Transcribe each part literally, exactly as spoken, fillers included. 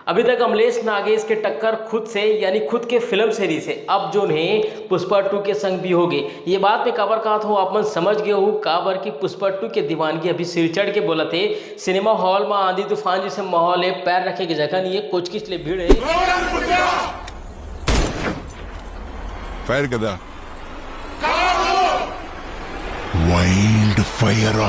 अभी तक अमलेश नागेश के टक्कर खुद से, यानी खुद के फिल्म से रहिसे, अब जोन हे पुष्पा टू के संग भी होगे। ये बात मैं काबर कहत हूँ, आप मन समझ गए हो, काबर कि पुष्पा टू के दीवानगी अभी सिर चढ़ के बोलत हे। सिनेमा हॉल में आंधी तूफान जैसे माहौल है, पैर रखे की जगह नहीं है, कोचकिच ले भीड़ है। फायर कदा। Wild fire.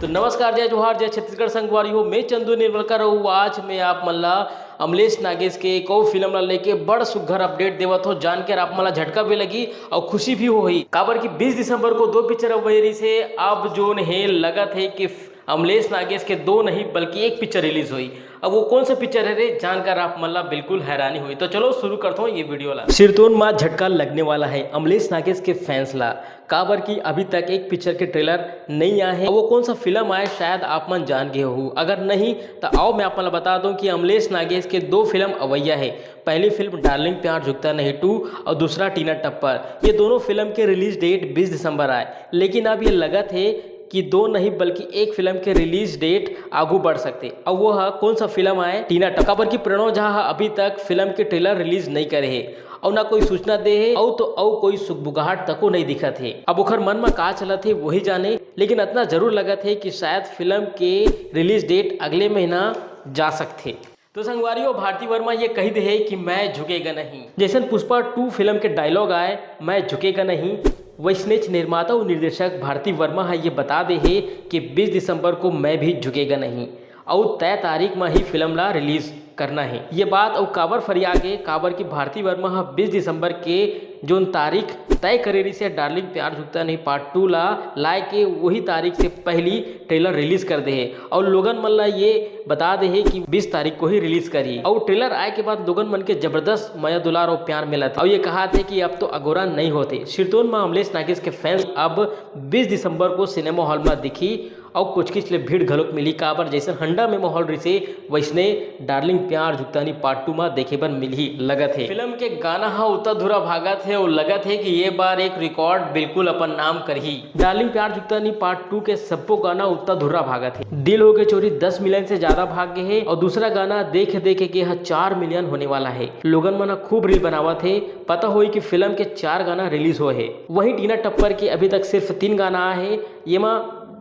तो नमस्कार, जय जोहार, जय छत्तीसगढ़ संगवारी हो। मैं चंदू निर्मलकर हूँ। आज मैं आप मन ला अमलेश नागेश के एक और फिल्म ला लेके बड़ सुग्घर अपडेट देवत हो। जान के आप मन ला झटका भी लगी और खुशी भी होही, काबर कि बीस दिसंबर को दो पिक्चर अवई रहिसे। अब जोन हे, लगत हे कि अमलेश नागेश के दो नहीं बल्कि एक पिक्चर रिलीज होई। अब वो कौन सा पिक्चर है रे, जानकर आप मन ला बिल्कुल हैरानी होई। तो चलो शुरू करता हूँ ये वीडियो ला। सिरतोन मा झटका लगने वाला है अमलेश नागेश के फैंस ला, काबर कि अभी तक एक पिक्चर के ट्रेलर नहीं आए हैं। वो कौन सा फिल्म आए, शायद आप मन जान गए हो। अगर नहीं तो आओ मैं आप मन ला बता दूं कि अमलेश नागेश के दो फिल्म अवैया है। पहली फिल्म डार्लिंग प्यार झुकता नहीं टू और दूसरा टीना टप्पर। ये दोनों फिल्म के रिलीज डेट बीस दिसंबर आए, लेकिन अब ये लगत है कि दो नहीं बल्कि एक फिल्म के रिलीज डेट आगू बढ़ सकते। अब वो हा कौन सा फिल्म आए, टीना टप्पर, काबर कि प्रणव झा हा अभी तक फिल्म के ट्रेलर रिलीज नहीं करे हे और ना कोई सूचना दे हे, अउ तो अउ कोई सुगबुगाहट तको नहीं दिखत हे। अब ओखर मन में का चलत हे वही जाने, लेकिन इतना जरूर लगत हे कि शायद फिल्म के रिलीज डेट अगले महीना जा सकथे। तो संगवारी हो, भारती वर्मा ये कही दे हे कि मैं झुकेगा नहीं। जैसन पुष्पा टू फिल्म के डायलॉग आए, मैं झुकेगा नहीं, वैसनेच निर्माता और निर्देशक भारती वर्मा हा ये बता दे हे कि बीस दिसंबर को मैं भी झुकेगा नहीं, अउ तय तारीख में ही फिल्म ला रिलीज करना है। ये बात अउ काबर फरिया गे, काबर कि भारती वर्मा हा बीस दिसंबर के जोन तारीख तय करे रहिसे डार्लिंग प्यार झुकता नहीं पार्ट टू ला लाए के, वही तारीख से पहली ट्रेलर रिलीज कर दे हे। और लोगन मन ला ये बता दे हे कि बीस तारीख को ही रिलीज करी। और ट्रेलर आए के बाद लोगन मन के जबरदस्त मया दुलार और प्यार मिलत हे। और ये कहा थे कि अब तो अगोरा नहीं होते। सिरतोन मा अमलेश नागेश के फैंस अब बीस दिसंबर को सिनेमा हॉल में दिखी और कोचकिच ले भीड़ घलोक मिली, काबर जैसन हंडा में माहौल रहिसे वैसने डार्लिंग प्यार झुकता नहीं पार्ट टू मा देखे बर मिलही लगत हे। फिल्म के गाना हा उत्ता धुरा भागत हे और लगत हे कि ये बार एक रिकॉर्ड बिल्कुल अपन नाम करही। डार्लिंग प्यार झुकता नहीं पार्ट टू के सब्बो गाना उत्ता धुरा भागत हे। दिल हो गए चोरी दस मिलियन से ज्यादा भाग गए हे और दूसरा गाना देखे देखे के हा चार मिलियन होने वाला है। लोगन मन हा खूब रील बनावत हे। पता होई कि फिल्म के चार गाना रिलीज होए हे। वहीं टीना टप्पर के अभी तक सिर्फ तीन गाना आए हे। येमा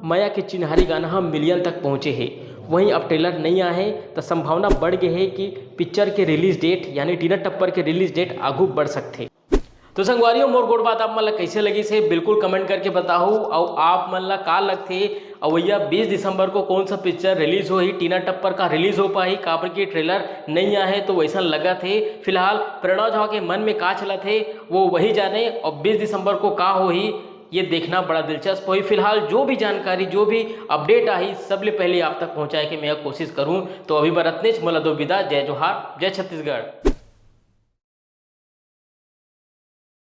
मया के चिन्हारी गाना हा मिलियन तक पहुंचे हे। वहीं अब ट्रेलर नहीं आए हे, तो संभावना बढ़ गई है कि पिक्चर के रिलीज डेट यानी टीना टप्पर के रिलीज डेट आगू बढ़ सकथे। तो संगवारी हो, मोर गोठ बात आप मन ला कैसे लगिस हे, बिल्कुल कमेंट करके बताहू। और आप मन ला का लगथे, अवैया बीस दिसंबर को कौन सा पिक्चर रिलीज होही? टीना टप्पर का रिलीज हो पाही, काबर कि ट्रेलर नहीं आए हे, तो वैसन लगत हे। फिलहाल प्रणव झा के मन में का चलत हे, वो वही जाने। और बीस दिसंबर को का होही, ये देखना बड़ा दिलचस्प होही। फिलहाल जो भी जानकारी, जो भी अपडेट आही, सबले पहले आप तक पहुंचाए के मैं कोशिश करूं। तो अभी बर अतनेच, मोला दो विदा। जय जोहार, जय छत्तीसगढ़।